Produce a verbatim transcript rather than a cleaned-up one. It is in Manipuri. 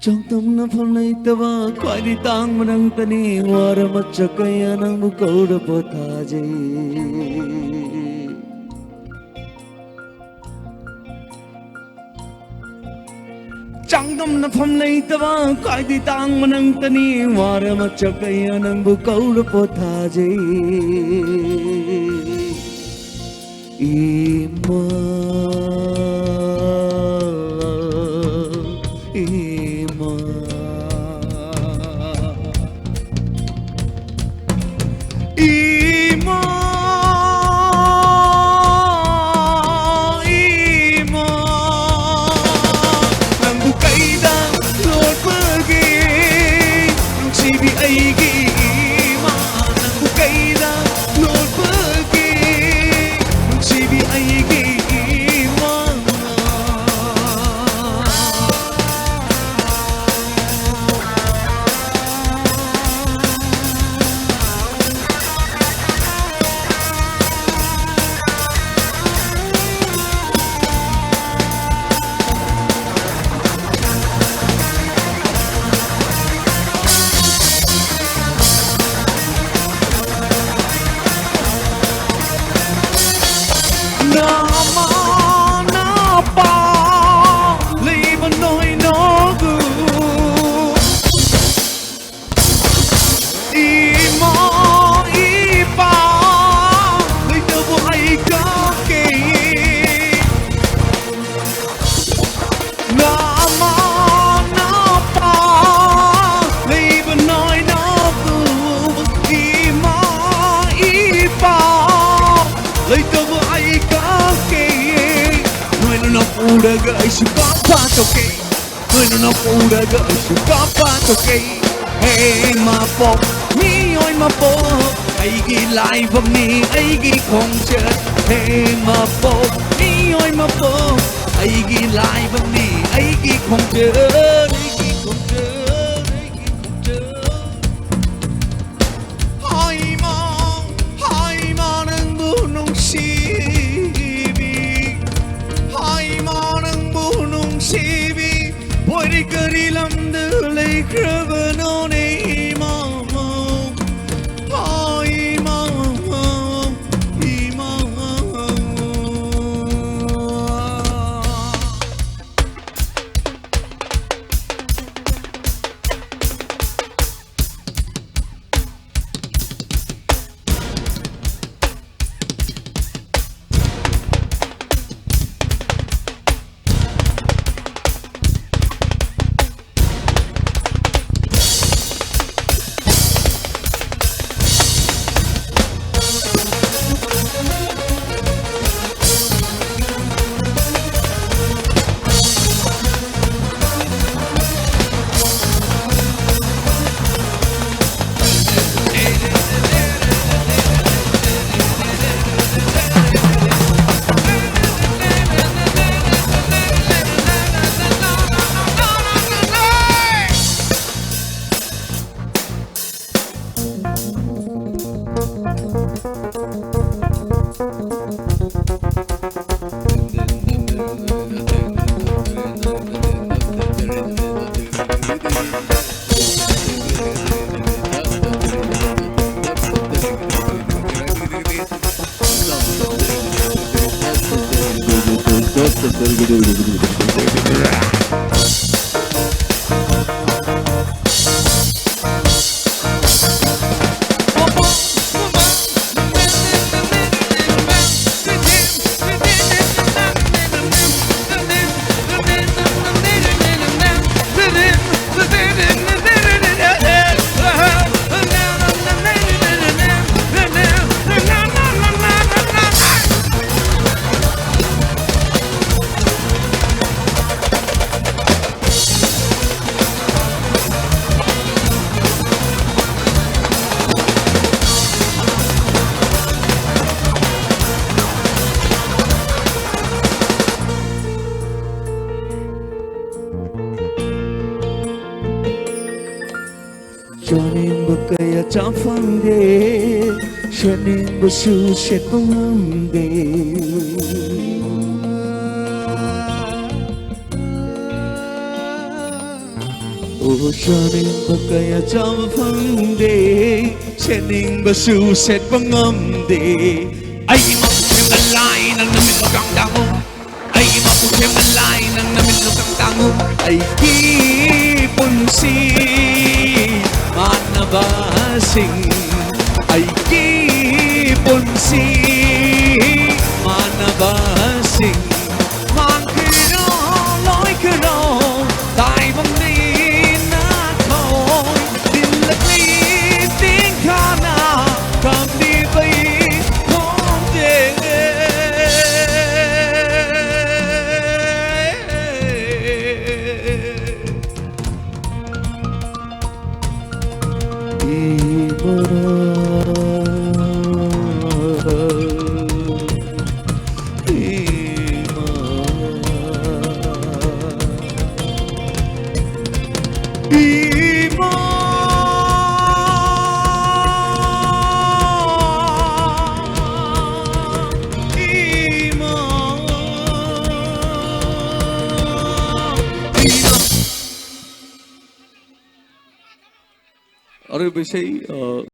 ꯆꯥꯡꯗꯝꯅꯐꯝ ꯂꯩꯇꯕ ꯈ꯭ꯋꯥꯏꯗꯒꯤ ꯇꯥꯡꯕ ꯅꯪꯇꯅꯤ, ꯋꯥꯔ ꯃꯆꯥꯛ ꯀꯌꯥ ꯅꯪꯕꯨ ꯀꯧꯔ ꯄꯣꯊꯥꯖꯩ꯫ ꯆꯥꯡꯗꯝꯅꯐꯝ ꯂꯩꯇꯕ ꯈ꯭ꯋꯥꯏꯗꯒꯤ ꯇꯥꯡꯕ ꯅꯪꯇꯅꯤ, ꯋꯥꯔ ꯃꯆꯥꯛ ꯀꯌꯥ ꯅꯪꯕꯨ ꯀꯧꯔ ꯄꯣꯊꯥꯖꯩ꯫ ꯏꯃꯥ, ꯏꯃꯥ, ꯏꯃꯥ, ꯏꯃꯥ, ꯅꯪꯕꯨ ꯀꯩꯗ ꯂꯣꯠꯄꯒꯦ? ꯅꯨꯡꯁꯤꯕꯤ ꯑꯩꯒꯤ ꯏꯃꯥ, ꯅꯪꯕꯨ ꯀꯩꯗ ꯂꯣꯠꯄꯒꯦ? ꯅꯨꯡꯁꯤꯕꯤ ꯑꯩꯒꯤ ꯏꯃꯥ꯫ ꯅꯃꯥ ꯅꯄꯥ ꯂꯩꯕ ꯅꯣꯏ ꯅꯣꯒꯨ, ꯏꯃꯥ ꯏꯄꯥ ꯂꯩꯇꯕ ꯑꯩ ꯀꯞꯀꯦ꯫ ꯅꯃꯥ ꯅꯄꯥ ꯂꯩꯕ ꯅꯣꯏ ꯅꯣꯒꯨ, ꯏꯃꯥ ꯏꯄꯥ ꯂꯩꯇꯕ ꯑꯩ ꯀꯞꯀꯦ꯫ ꯅꯣꯏꯅ ꯅꯣꯛꯎꯔꯒ ꯑꯩꯁꯨ ꯀꯞꯄ ꯇꯣꯛꯀꯦ꯫ ꯅꯣꯏꯅ ꯅꯣꯛꯎꯔꯒ ꯑꯩꯁꯨ ꯀꯞꯄ ꯇꯣꯛꯀꯦ꯫ ꯍꯦ ꯃꯄꯣꯛ, ꯃꯤꯑꯣꯏ ꯃꯄꯣꯛ, ꯑꯩꯒꯤ ꯂꯥꯏꯕꯛꯅꯤ ꯑꯩꯒꯤ ꯈꯣꯡꯆꯠ꯫ ꯍꯦ ꯃꯄꯣꯛ, ꯃꯤꯑꯣꯏ ꯃꯄꯣꯛ, ꯑꯩꯒꯤ ꯂꯥꯏꯕꯛꯅꯤ ꯑꯩꯒꯤ ꯈꯣꯡꯆꯠ, ꯑꯩꯒꯤ ꯈꯣꯡꯆꯠ, ꯑꯩꯒꯤ ꯈꯣꯡꯆꯠ꯫ ꯍꯥꯏꯃ, ꯍꯥꯏꯃ ꯅꯪꯕꯨ ꯅꯨꯡꯁꯤꯕꯤ, ꯍꯥꯏꯃ ꯅꯪꯕꯨ ꯅꯨꯡꯁꯤꯕꯤ, ꯕꯣꯏꯔꯤ ꯀꯔꯤ ꯂꯝ ꯆꯥꯅꯤꯡꯕ ꯀꯌꯥ ꯆꯥ ꯐꯪꯗꯦ, ꯁꯦꯠꯅꯤꯡꯕꯁꯨ ꯁꯦꯠꯄ ꯉꯝꯗꯦ꯫ ꯑꯣ, ꯆꯥꯅꯤꯡꯕ ꯀꯌꯥ ꯆꯥꯕ ꯐꯪꯗꯦ, ꯁꯦꯠꯅꯤꯡꯕꯁꯨ ꯁꯦꯠꯄ ꯉꯝꯗꯦ꯫ ꯑꯩꯒꯤ ꯃꯄꯨꯛꯁꯦ ꯃꯂꯥꯏ ꯅꯪ ꯅꯨꯃꯤꯠ ꯃꯀꯥꯡ ꯇꯥꯡꯉꯨ꯫ ꯑꯩꯒꯤ ꯃꯄꯨꯛꯁꯦ ꯃꯂꯥꯏ ꯅꯪ ꯅꯨꯃꯤꯠ ꯃꯀꯥꯡ ꯇꯥꯡꯉꯨ꯫ ꯑꯩꯒꯤ ꯄꯨꯟꯁꯤ ꯃꯥꯟꯅꯕꯁꯤꯡ, ꯑꯩꯒꯤ ꯄꯨꯟꯁꯤ ꯃꯥꯟꯅꯕꯁꯤꯡ꯫ ꯃꯥꯡꯈꯤꯔꯣ, ꯂꯣꯏꯈꯤꯔꯣ, ꯇꯥꯏꯕꯪꯗꯤ ꯅꯥꯊꯣꯏ꯫ ꯇꯤꯜꯂꯛꯂꯤ ꯇꯤꯡꯈꯥꯅ ꯈꯥꯝꯕꯤꯕꯩ ꯈꯣꯟꯖꯦꯜ꯫ ꯑꯔꯣꯏꯕ ꯏꯁꯩ, ꯑ,